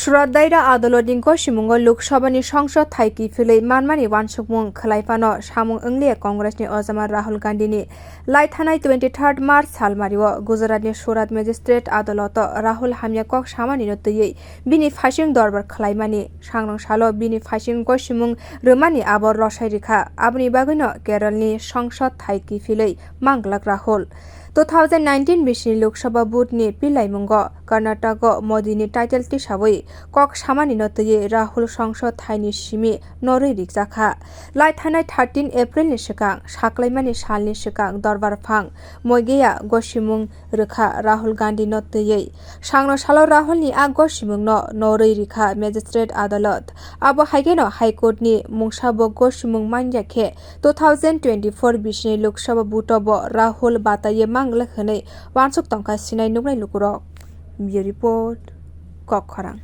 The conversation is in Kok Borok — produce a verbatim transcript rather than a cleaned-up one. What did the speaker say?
Surat Daira Adalotni gosimungo Lok Sabhani Songsod thai kiphilwi manmani uansukmung khwlai phano samung wngliya Congressni ojama Rahul Gandhini. Lai thanai twenty-third March salmario Gujaratni Surat Magistrate Adaloto Rahul hamya kok samanino twiwi bini phaising dorbar khwlaimani. Sangrong salo bini phaising gosimung rwmani abo rwsai rikha. Aboni bagwino Keralni Songsod thai kiphilwi manglak Rahul. Two thousand nineteen bisini Lok Sabha vote ni pilaimungo Karnatako Modini title tisawi kok samanino twiwi Rahul Songsod thaini simi norwi rikjakha. Lai thanai thirteen April ni swkang saklaimani salni swkang dorbar phang moigeya gosimung rwkha Rahul Gandhino twiwi. Sangno salo Rahulni a gosimungno norwi rikha Magistrate Adalot. Abo haikheno High Court ni mungsa bo gosimung manya khe two thousand twenty-four bisini Lok Sabha vote bo Rahul bataiwi manglak hwnwi uansuk tongkha sinai nuknai lukurok. Bureau Report, Kokkhorang.